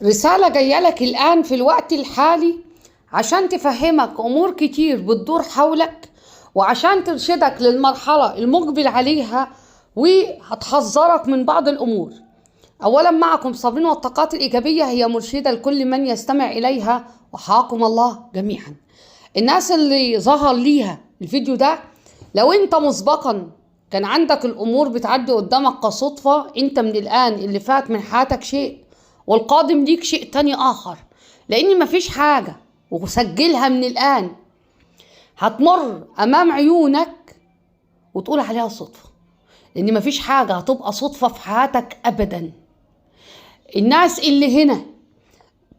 رسالة جاية لك الآن في الوقت الحالي عشان تفهمك أمور كتير بتدور حولك، وعشان ترشدك للمرحلة المقبل عليها، وهتحذرك من بعض الأمور. أولا معكم صابرين، والطاقات الإيجابية هي مرشدة لكل من يستمع إليها، وحاكم الله جميعا. الناس اللي ظهر ليها الفيديو ده، لو انت مسبقا كان عندك الأمور بتعدي قدامك كصدفة، انت من الآن اللي فات من حياتك شيء والقادم ليك شيء تاني آخر، لأن مفيش حاجة، وسجلها من الآن، هتمر أمام عيونك وتقول عليها صدفة، لأن مفيش حاجة هتبقى صدفة في حياتك أبدا. الناس اللي هنا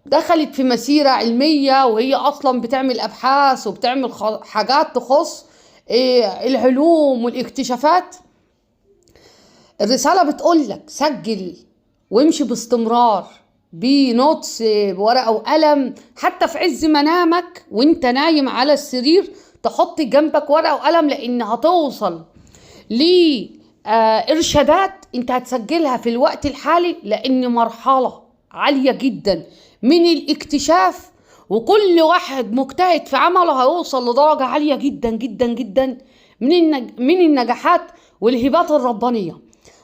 دخلت في مسيرة علمية وهي أصلا بتعمل أبحاث وبتعمل حاجات تخص العلوم والاكتشافات، الرسالة بتقولك سجل وامشي باستمرار بنوتس بورقة وقلم، حتى في عز منامك وانت نايم على السرير تحط جنبك ورقة وقلم، لأن هتوصل لإرشادات انت هتسجلها في الوقت الحالي، لأن مرحلة عالية جدا من الاكتشاف، وكل واحد مجتهد في عمله هيوصل لدرجة عالية جدا جدا جدا من النجاحات والهبات الربانية.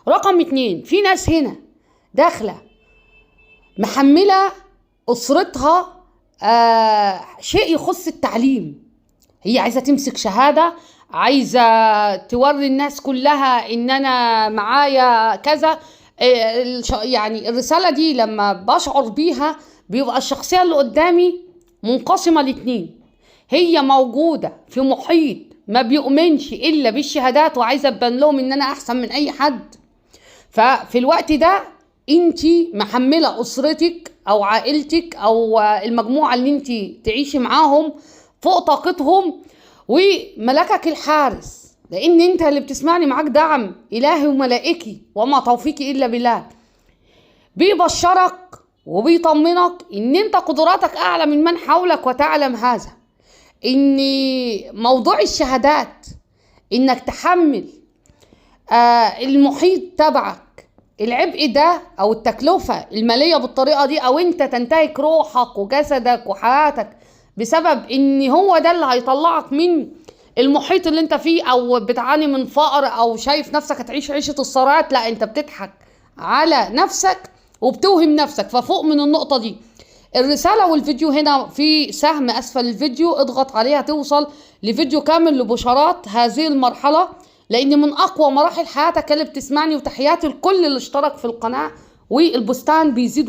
رقم 2، في ناس هنا داخلة محملة أسرتها شيء يخص التعليم، هي عايزة تمسك شهادة، عايزة توري الناس كلها إن أنا معايا كذا. يعني الرسالة دي لما بشعر بيها بيبقى الشخصية اللي قدامي منقسمة لاتنين، هي موجودة في محيط ما بيؤمنش إلا بالشهادات وعايزة تبان لهم إن أنا أحسن من أي حد، ففي الوقت ده انتي محملة أسرتك أو عائلتك أو المجموعة اللي انتي تعيشي معاهم فوق طاقتهم، وملكك الحارس، لأن انت اللي بتسمعني معاك دعم إلهي وملائكي، وما توفيقي إلا بالله، بيبشرك وبيطمنك ان انت قدراتك اعلى من من حولك، وتعلم هذا. ان موضوع الشهادات انك تحمل المحيط تبعك العبء ده او التكلفة المالية بالطريقة دي، او انت تنتهك روحك وجسدك وحياتك بسبب ان هو ده اللي هيطلعك من المحيط اللي انت فيه، او بتعاني من فقر، او شايف نفسك هتعيش عيشة الثروات، لا انت بتضحك على نفسك وبتوهم نفسك. ففوق من النقطة دي. الرسالة والفيديو هنا في سهم أسفل الفيديو، اضغط عليها توصل لفيديو كامل لبشارات هذه المرحلة، لأن من أقوى مراحل حياتك اللي بتسمعني. وتحياتي لكل اللي اشترك في القناة، والبستان بيزيد.